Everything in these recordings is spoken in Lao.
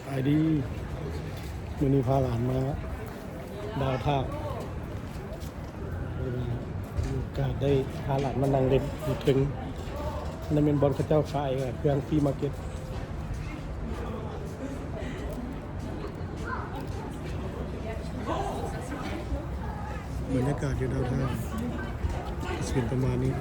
ສະບາຍດີ ມື້ນີ້ພາຫຼານມາດາວທາວ ມີໂອກາດໄດ້ພາຫຼານມານັ່ງເຫຼັ້ນຢູ່ເທິງ ອັນນັ້ນແມ່ນບ່ອນເຂົາເຈົ້າຂາຍເຄື່ອງຟຣີມາເກັດ. ບັນຍາກາດຢູ່ດາວທາວ ຊິເປັນປະມານນີ້.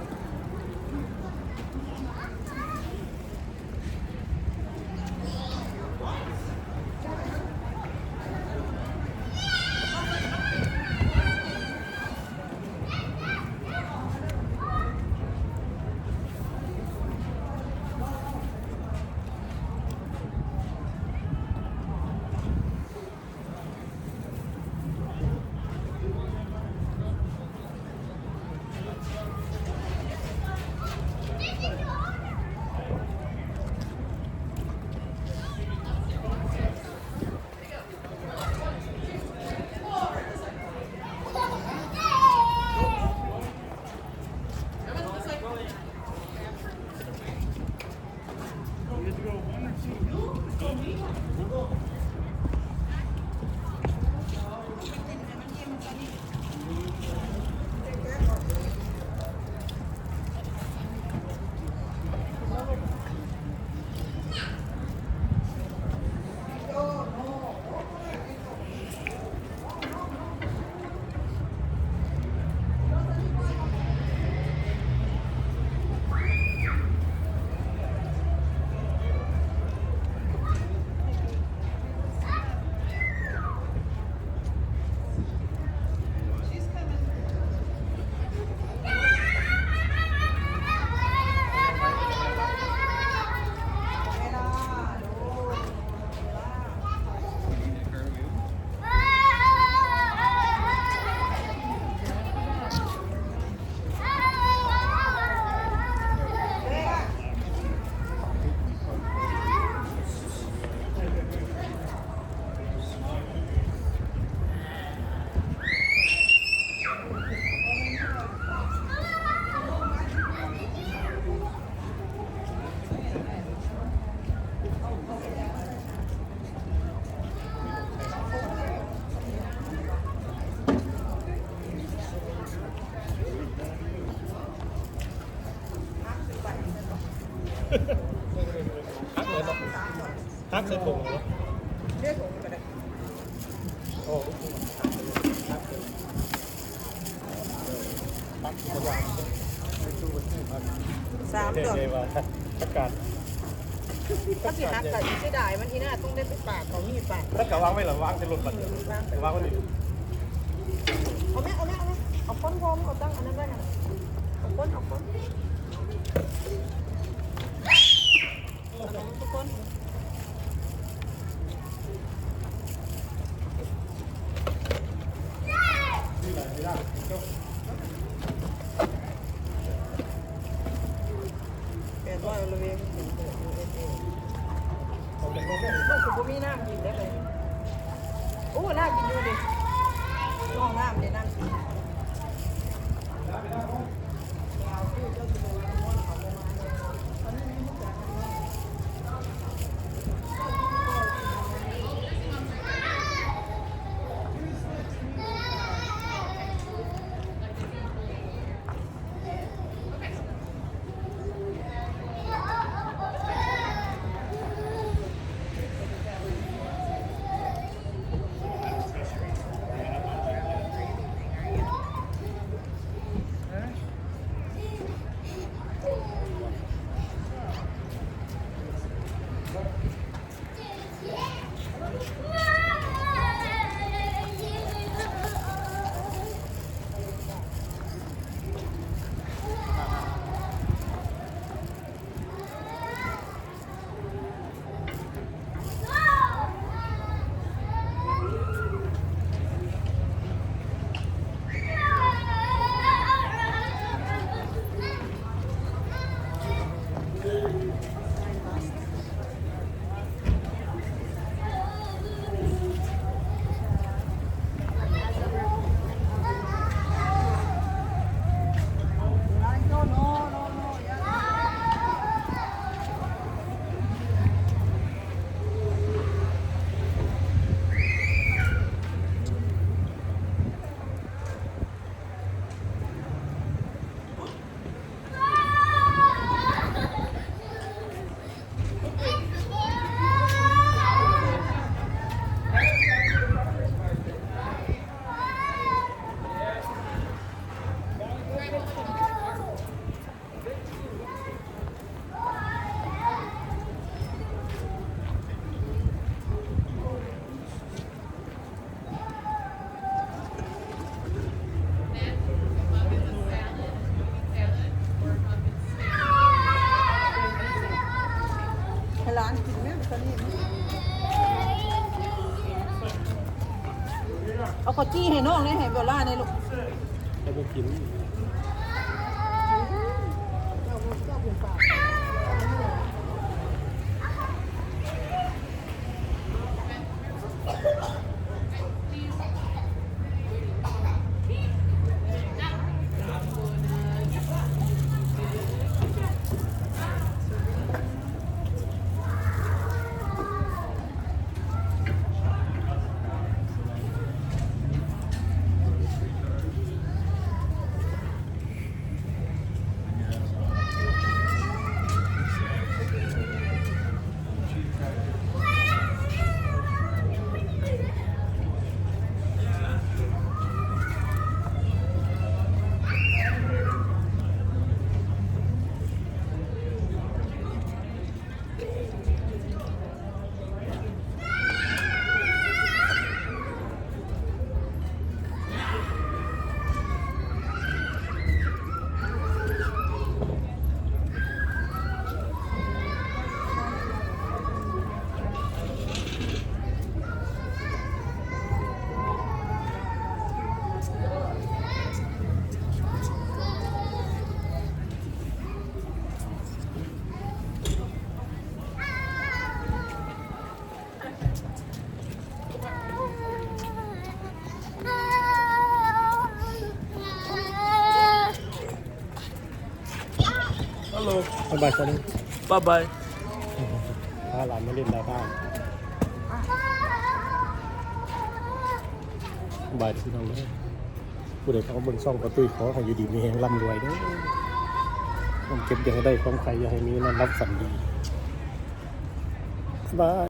ຫັກເລີຍເນາະ ຫັກໃສ່ຖົງເນາະ ເດ້ຖົງກໍໄດ້ ໂອ້ ສາມດອກ ເດວ່າ ປະກາດ ຖ້າຊິຫັກກໍເສຍດາຍ ມັນອີ່ໜ້າຕ້ອງໄດ້ໄປປາດ ເອົາມີດປາດ ແລ້ວກໍວາງໄວ້ລະ ວາງໃສ່ລົດບັດ ວາງໄວ້ນີ້ ເອົາແມ່ ເອົາແມ່ ເອົາແມ່ ເອົາຄົນ ເອົາຕັ້ງອັນນັ້ນໄວ້ຫັ້ນ ເອົາຄົນ ເອົາຄົນ ເອົາລົງທຸກຄົນ. ແປດຮ້ອຍ ໂອ້ ຄືບໍ່ມີນ້ຳກິນໄດ້ເລີຍ. ໂອ້ ນ້ຳກິນຢູ່ນີ້ ຫ້ອງນ້ຳເດ້ ນ້ຳກິນ. ຮະ? ເອົາເຂົ້າຈີ່ໃຫ້ນ້ອງແດ່ ໃຫ້ເບລລາແດ່ລູກ ໃຫ້ບໍ່ກິນ. Hello. Bye bye, Sunny. Bye bye. ພາຫຼານມາຫຼິ້ນລາວບ້ານ. ບາຍດີພີ່ນ້ອງເດີ. ຜູ້ໃດເຂົ້າມາເບິ່ງຊ່ອງປາຕຸ້ຍ ຂໍໃຫ້ຢູ່ດີມີແຮງ ລ່ຳລວຍເດີ. ຄວາມເຈັບຢ່າໃຫ້ໄດ້ ຄວາມໄຂ້ຢ່າໃຫ້ມີ ນອນຫຼັບຝັນດີ. ບາຍ.